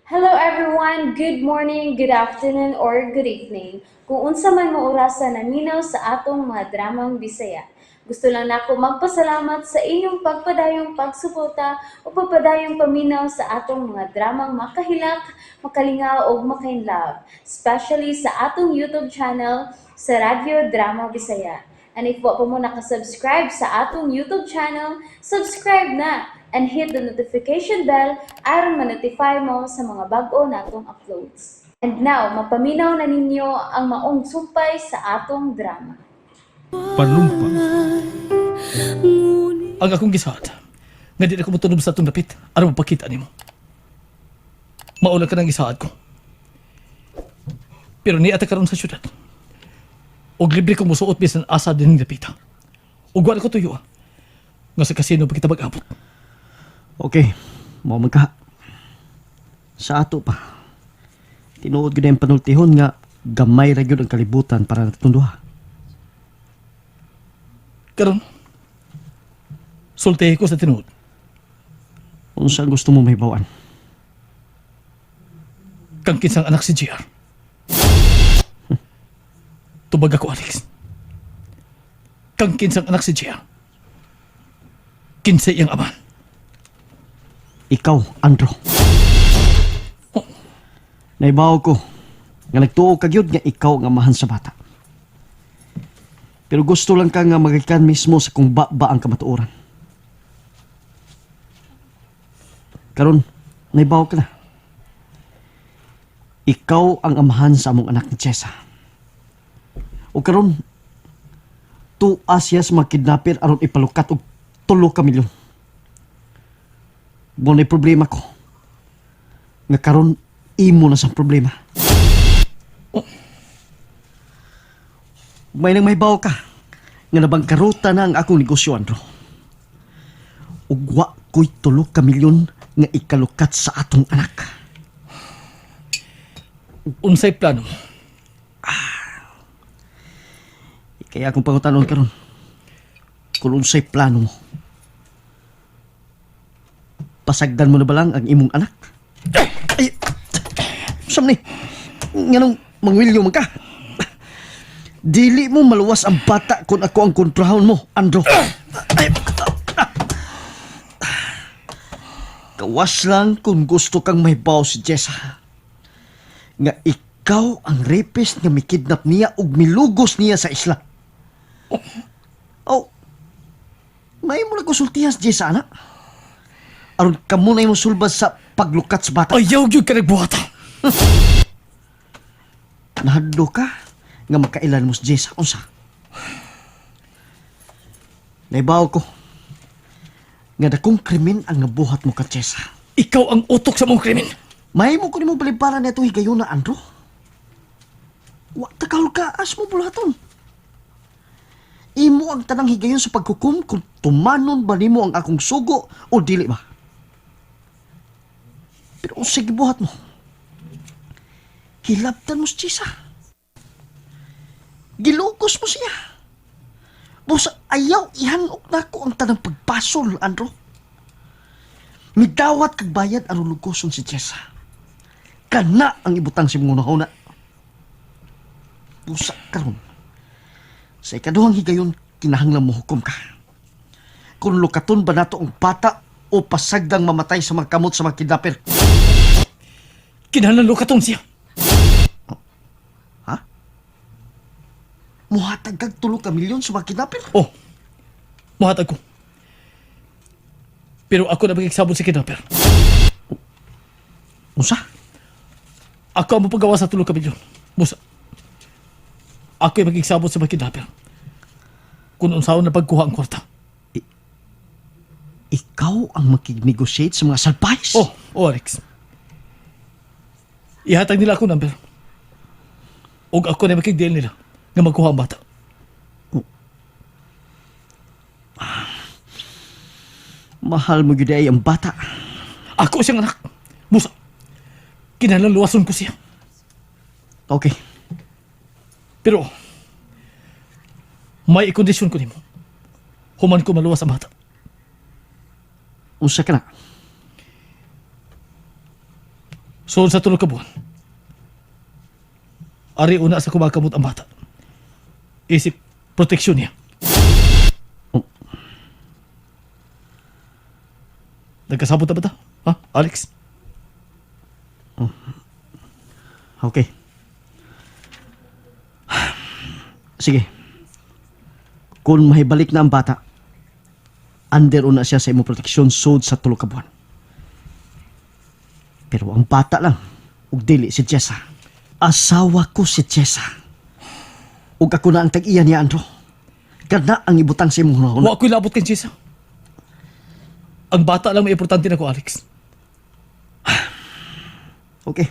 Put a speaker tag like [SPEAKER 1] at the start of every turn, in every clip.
[SPEAKER 1] Hello everyone! Good morning, good afternoon, or good evening. Kung unsa man mo orasa naminaw sa atong mga dramang Bisaya. Gusto lang nako magpasalamat sa inyong pagpadayong pagsuporta o pagpadayong paminaw sa atong mga dramang makahilak, makalingaw ug makainlove, especially sa atong YouTube channel sa Radyo Drama Bisaya. And if wa pa mo nakasubscribe sa atong YouTube channel, subscribe na and hit the notification bell aron ma-notify mo sa mga bag-o natong uploads. And now, mapaminaw na ninyo ang maong sumpay sa atong drama.
[SPEAKER 2] Panumpa. Ang akong gisaad, nga di na ko motunob sa atong dapit, aron mapakita nimo. Mauna ka ng gisaad ko. Pero niya ta karon sa syudad. Og libre ko musuot bisan asa din dapita. Ug wala ko tuyo ah, nga sa kasino pa kita mag-abot.
[SPEAKER 3] Okay, mao man ka. Sa ato pa. Tinuod gyud ang panultihon nga gamay ra gyud ang kalibutan para natong duha.
[SPEAKER 2] Karon, sultihi ko sa tinuod.
[SPEAKER 3] Unsa ang gusto mo mahibaw-an?
[SPEAKER 2] Kang kinsang anak si JR. Tubag ako, Alex. Kang kinsang anak si JR. Kinsa iyang ama.
[SPEAKER 3] Ikaw, Andrew.
[SPEAKER 2] Oh.
[SPEAKER 3] Naibaw ko nga nagtuo ka gyud nga ikaw ang amahan sa bata. Pero gusto lang ka nga magikan mismo sa kung ba ba ang kamatuoran. Karon, naibaw ka na. Ikaw ang amahan sa among anak ni Chesa. O karon, tuwa siya sa mga kidnapper aron ipalukat og 3 ka milyon. Mo na problema ko. Nga karon imo na sa problema.
[SPEAKER 2] Oh.
[SPEAKER 3] May nang mahibaw ka nga nabangkaruta na ang akong negosyo, Andrew. Ug wa ko'y 3 ka milyon nga ikalukat sa atong anak.
[SPEAKER 2] Unsay plano mo?
[SPEAKER 3] Kaya akong pangutanon karon kung unsay plano mo. Pasagdan mo na ba lang ang imong anak? Ay! Sam ni? Nganong mangwilyo man ka? Dili mo maluwas ang bata kung ako ang kontrahon mo, Andrew. Ay! Kawas lang kung gusto kang mahibaw si Jessa nga ikaw ang rapist nga mikidnap niya ug milugos niya sa isla. Oh, may mo na konsultihan si Jessa, anak. Aron kamo na imong sulbad sa paglukat sa bata.
[SPEAKER 2] Ayaw gyud ka nagbuhat.
[SPEAKER 3] Nahadlo ka nga makailan mo si Jessa. Unsa? Naibaw ko nga dakong krimen ang nabuhat mo ka, Jessa.
[SPEAKER 2] Ikaw ang utok sa mong krimen.
[SPEAKER 3] Mahimo ko nimo balibaran na itong higayuna, Andrew. Wa ta kahulgaas mo bulaton. Imo ang tanang higayon sa paghukom kung tumanon ba nimo ang akong sugo o dili ba. Pero unsay gibuhat mo? Hilabtan mo si Chisa. Gilugos mo siya. Busa ayaw ihanok nako ang tanang pagbasol, Andrew. Midawat kag bayad aron lugoson si Jessa. Kana ang ibutang si mga hunahuna. Busa karon. Sa ikaduhang higayon, kinahanglan mo hukom ka. Kung lukaton ba nato ang bata o pasagdang mamatay sa mga kamot sa mga kidnapper.
[SPEAKER 2] Kinahanglan lukaton siya.
[SPEAKER 3] Ha? Muhatag kag 3 ka milyon sa mga kidnapper?
[SPEAKER 2] Oh, muhatag ko. Pero ako na makigsabot sa kidnapper.
[SPEAKER 3] Unsa?
[SPEAKER 2] Ako ang mapagawa sa 3 ka milyon. Busa, ako ay makigsabot sa mga kidnapper. Kung unsaon na pagkuha ang kwarta.
[SPEAKER 3] Ikaw ang makig-negotiate sa mga salpais?
[SPEAKER 2] Oh, Alex. Ihatag nila ako number. Og ako na makig-deal nila nga magkuha ang bata.
[SPEAKER 3] Mahal mo gyud ay ang bata.
[SPEAKER 2] Ako siyang anak. Busa, kinahanglan luwason ko siya.
[SPEAKER 3] Okay.
[SPEAKER 2] Pero, may ikondisyon ko nimo. Human ko maluwas ang bata.
[SPEAKER 3] Unsa ka na?
[SPEAKER 2] So sa tulo ka buwan, ari una sa kumakamot ang bata. Isip proteksyon niya.
[SPEAKER 3] Oh.
[SPEAKER 2] Nagkasabot na ba ta? Ha, Alex?
[SPEAKER 3] Okay. Sige. Kung mahibalik na ang bata, under una siya sa imong proteksyon sud sa tulo ka buwan. Pero ang bata lang, ug dili si Jessa. Asawa ko si Jessa. Ug ako na ang tag-iya niya, Andrew. Kana ang ibutang sa imong hunahuna.
[SPEAKER 2] Wa ko'y labot kay Jessa. Ang bata lang may importante na ko, Alex.
[SPEAKER 3] Okay.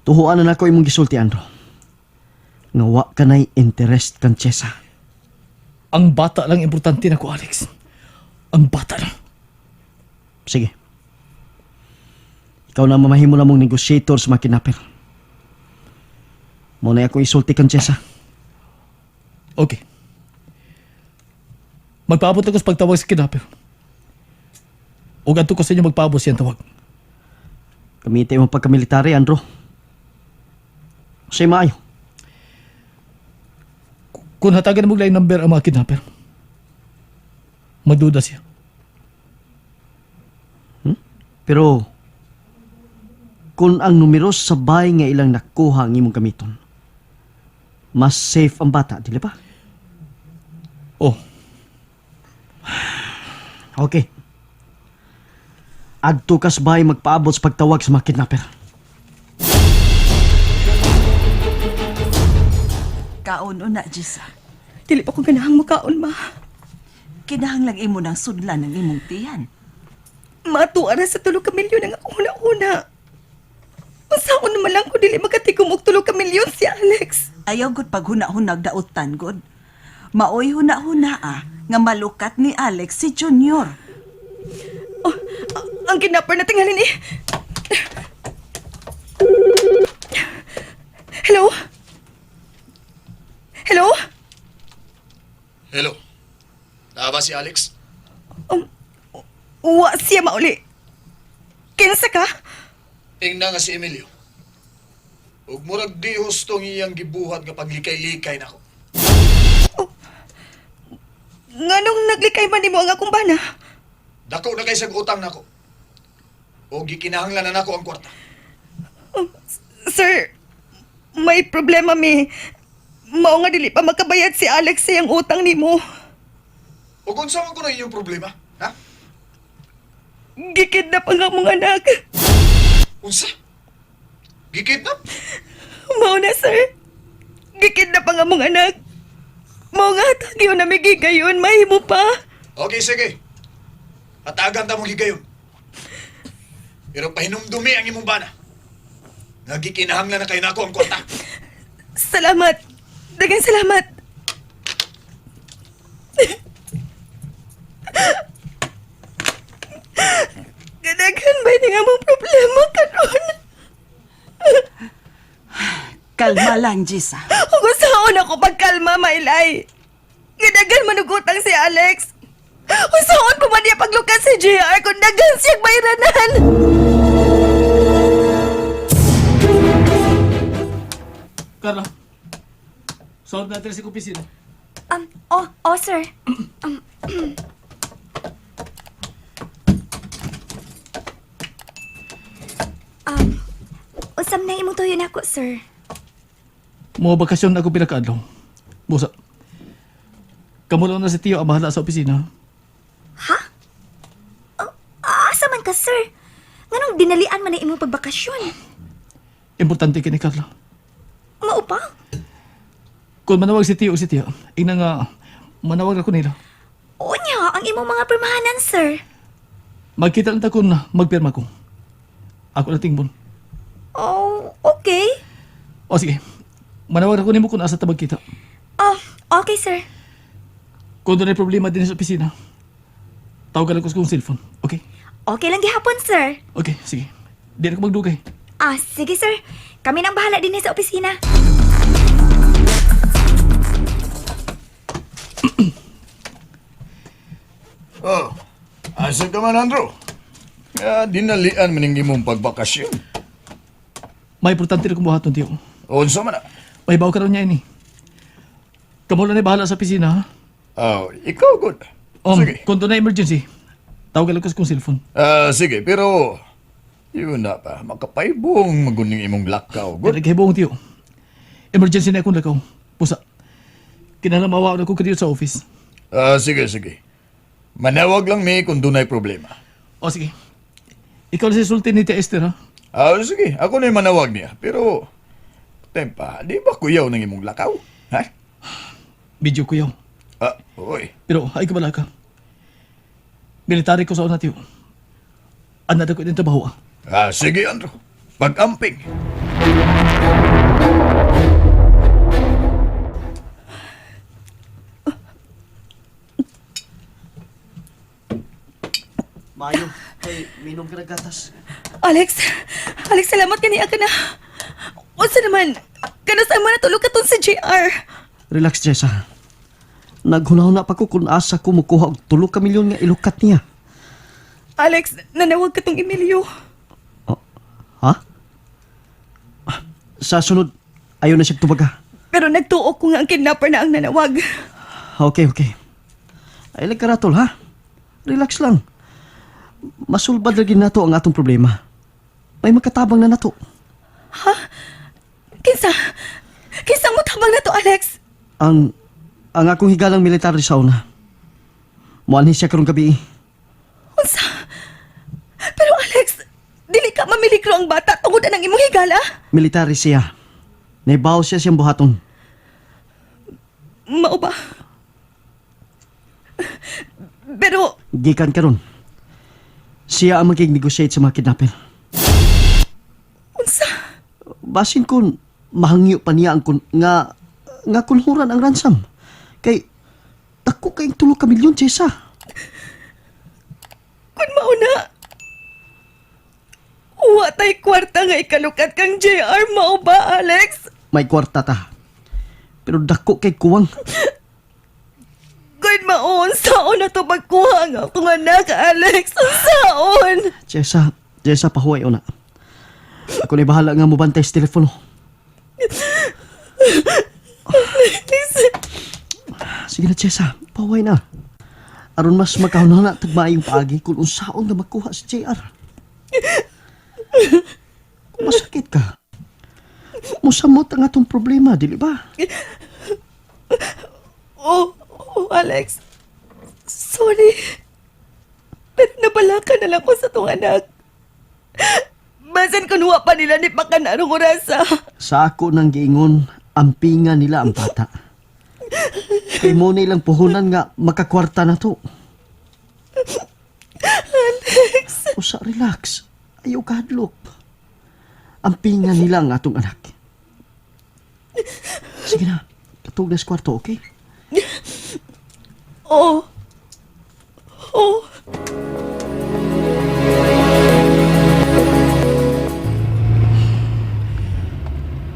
[SPEAKER 3] Tuhuan na nako imong gisulti, Andrew. Nga wa ka na'y interest kan Jessa.
[SPEAKER 2] Ang bata lang importante na ko, Alex. Ang bata lang.
[SPEAKER 3] Sige. Ikaw na mamahimo na mong negotiator sa mga kidnapper. Mo na ako isulti kan Jessa.
[SPEAKER 2] Okay. Magpaabot ako sa pagtawag sa kidnapper. O ganito ko sa inyo magpaabot siyang tawag.
[SPEAKER 3] Gamite mo pagkamilitary, Andrew. Say maayo.
[SPEAKER 2] Kung hatagan mo lang number ang mga kidnapper, magduda siya.
[SPEAKER 3] Pero kung ang numero sa bahay nga ilang nakuha ang imong gamiton, mas safe ang bata, dili ba?
[SPEAKER 2] Oh,
[SPEAKER 3] Okay. Adto ka sa bahay magpaabot sa pagtawag sa mga kidnapper.
[SPEAKER 4] Kaon una, Jisa.
[SPEAKER 5] Dili pa ko ganahang mukaon, ma.
[SPEAKER 4] Kinahanglang imo nang sudlan ang imong tiyan.
[SPEAKER 5] Matuara sa tulo ka milyon ang akong una-una. Unsaon naman lang ko dili makatikom og tulo ka milyon si Alex.
[SPEAKER 4] Ayaw gud paghuna-hunag dautan gud. Maoy huna-huna ah, nga malukat ni Alex si Junior.
[SPEAKER 5] Oh, ang kidnapper na tingalin eh. Hello? Hello?
[SPEAKER 6] Hello. Naa ba si Alex?
[SPEAKER 5] Wa siya mauli. Kinsa ka?
[SPEAKER 6] Tingnan nga si Emilio. Ug murag di husto ang iyang gibuhat nga paglikay-likay nako.
[SPEAKER 5] Nganong naglikay man nimo ang akong bana?
[SPEAKER 6] Dako na kay sag utang nako. O gikinahanglan na nako ang kwarta.
[SPEAKER 5] Sir, may problema mi. Mao nga dili pa makabayad si Alex sa iyang utang nimo.
[SPEAKER 6] Ug unsa man kuno inyong problema? Ha?
[SPEAKER 5] Gikidnap ang among anak.
[SPEAKER 6] Unsa? Gikidnap?
[SPEAKER 5] Mao na, sir. Gikidnap ang among anak. Mao nga tagyo na may gigayon, mahimo pa.
[SPEAKER 6] Okay, sige. Hatagan ta mong higayon. Pero pahinumdumi ang imong bana. Nga gikinahanglan na kay nako ang kwarta.
[SPEAKER 5] Salamat. Daghang salamat. Gadaghan ba ni nga mong problema karon?
[SPEAKER 4] Kalma lang, Jisa.
[SPEAKER 5] Kung saan ako pagkalma, Maylay. Gadagan manugutang si Alex. Kung saan pa man niya paglukas si JR kung dagan siyang bayranan.
[SPEAKER 2] Carla. Solve natin sa opisina.
[SPEAKER 7] Oh, sir. Um, usam na imong tuyo nako, sir.
[SPEAKER 2] Mga bakasyon ako pinakaadlaw. Busa. Kamulo na si Tio ang bahala sa opisina.
[SPEAKER 7] Ha? Oh, asa man ka, sir? Nganong dinalian man na imong pagbakasyon?
[SPEAKER 2] Importante kini Carla.
[SPEAKER 7] Mao pa?
[SPEAKER 2] Kung manawag si Tio o si Tia, ina nga, manawag ako nila.
[SPEAKER 7] Unya, ang imong mga pirmahanan, sir.
[SPEAKER 2] Magkita lang ta kung magpirma ko. Ako na tingbon.
[SPEAKER 7] Oh, okay.
[SPEAKER 2] O sige, manawag ako nimo kung asa ta magkita.
[SPEAKER 7] Oh, okay, sir.
[SPEAKER 2] Kung doon ay problema din sa opisina, tawagan ako sa kong cellphone. Okay?
[SPEAKER 7] Okay lang gihapon, sir.
[SPEAKER 2] Okay, sige. Di na ako magdugay.
[SPEAKER 7] Ah, sige, sir. Kami nang bahala din sa opisina.
[SPEAKER 6] Oh, asa ka man, Andrew? Ah, dinalian maning imong pagbakasyon.
[SPEAKER 2] May importante na kong buhaton, tiyo.
[SPEAKER 6] Unsa man na?
[SPEAKER 2] May baw ka raw niya ini. Kamo lang na bahala sa pisina, ha?
[SPEAKER 6] Oh, ikaw good. Sige.
[SPEAKER 2] Kung doon na emergency, tawag lang ko sa kong cellphone.
[SPEAKER 6] Ah, sige, pero yun na pa, makapaibong maguning imong lakaw.
[SPEAKER 2] Good.
[SPEAKER 6] Good.
[SPEAKER 2] Naghibuong, tiyo. Emergency na akong lakaw. Pusa. Kinahanglan mawa na ko kadiyo sa office.
[SPEAKER 6] Ah, sige, sige. Manawag lang mi kung dunay problema.
[SPEAKER 2] O, sige. Ikaw na si sulti ni Tia Esther, ha?
[SPEAKER 6] Ah, sige, ako na yung manawag niya. Pero, tempa, di ba kuyaw ng imong lakaw? Ha?
[SPEAKER 2] Medyo kuyaw.
[SPEAKER 6] Ah, oy.
[SPEAKER 2] Pero, ay kabala ka. Military ko sa una, tiyo. Anada ko din trabaho, ah.
[SPEAKER 6] Ah, sige, Andrew. Pag-amping.
[SPEAKER 3] Mayo, kay minom ka ng gatas.
[SPEAKER 5] Alex, Alex, salamat kaniya ka na. Unsa naman? Kanus man natulog katon si JR.
[SPEAKER 3] Relax, Jessa. Naghuna-huna pa ko kung asa ko mukuha og tulo ka milyon nga ilukat niya.
[SPEAKER 5] Alex, nanawag ka tong Emilio.
[SPEAKER 3] Oh, ha? Sa sunod, ayaw na siya tubaga.
[SPEAKER 5] Pero nagtuo ko nga ang kidnapper na ang nanawag.
[SPEAKER 3] Okay, okay. Ay lang karatol, ha? Relax lang. Masulbad lagi nato ang atong problema. May makatabang na nato.
[SPEAKER 5] Kinsa? Kinsa mo tabang na to, Alex?
[SPEAKER 3] Ang akong higalang militar sa una. Muanhi siya karong gabi.
[SPEAKER 5] Unsa? Pero Alex, dili ka mamilikro ang bata tungod anang imong higala.
[SPEAKER 3] Military siya. Naibaw siya siyang buhaton.
[SPEAKER 5] Mao ba? Pero
[SPEAKER 3] Gikan karon. Siya ang magig-negotiate sa mga kidnapper.
[SPEAKER 5] unsa?
[SPEAKER 3] Basin kun mahangyo pa niya ang kun, nga nga kunhuran ang ransom. Kay dako kayong tulo ka milyon, Jessa.
[SPEAKER 5] Kun mao na. Wa tay kwarta nga ikalukat kang JR mao ba, Alex?
[SPEAKER 3] May kwarta ta. Pero dako kay kuwang.
[SPEAKER 5] Kun mao unsaon na to pagkuha ang akong anak, Alex? Unsaon?
[SPEAKER 3] Jessa, Jessa pahuway una. Ako na bahala nga mobantay sa telepono.
[SPEAKER 5] Alex.
[SPEAKER 3] Sige na, Jessa, pahuway na. Aron mas makahuna na tagmaayong paagi kung unsaon na makuha si JR. Kung masakit ka, musamot ang atong problema, dili ba?
[SPEAKER 5] Oh, oh, Alex. Sorry. Pero nabalaka na lang ko sa tong anak. Basan kunwa pa nila ni Pakanarong orasa.
[SPEAKER 3] Sa ako nang giingon, ampinga nila ang bata. Kay mo na ilang puhunan nga makakwarta na to.
[SPEAKER 5] Alex.
[SPEAKER 3] Usa, relax. Ayaw kahadlok. Ampinga nila ang atong anak. Sige na, katug na sa kwarto, okay?
[SPEAKER 5] Oh. Oh.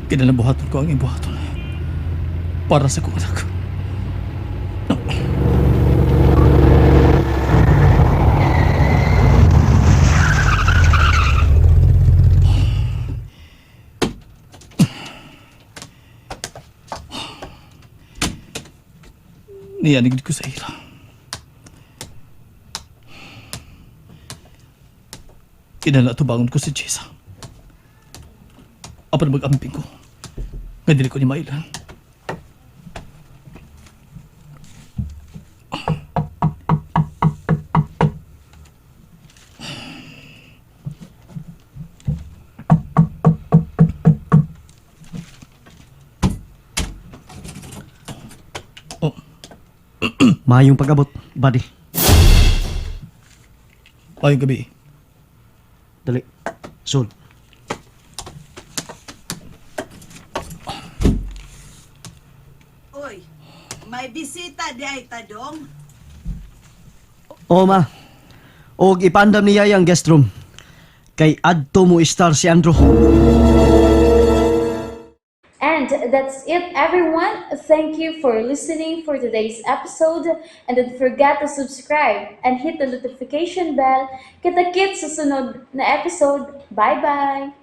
[SPEAKER 2] Kinahanglan buhaton ko ang iyong buhaton. Para sa kong anak. Niyanig ko sa ila. Kinahanglan tubangon ko si Jessa. Apan mag-amping ko. Nga dili ko ni mailan. Oh,
[SPEAKER 3] Maayong pag-abot, buddy.
[SPEAKER 2] Maayong gabi.
[SPEAKER 3] Dali. Sol.
[SPEAKER 4] Uy, may bisita di ay tadong.
[SPEAKER 3] Oo, ma. Og ipandam ni Yaya ang guest room. Kay adto mo star si Andrew.
[SPEAKER 1] And And that's it, everyone. Thank you for listening for today's episode. And don't forget to subscribe and hit the notification bell. Kita-kits sa sunod na episode. Bye-bye!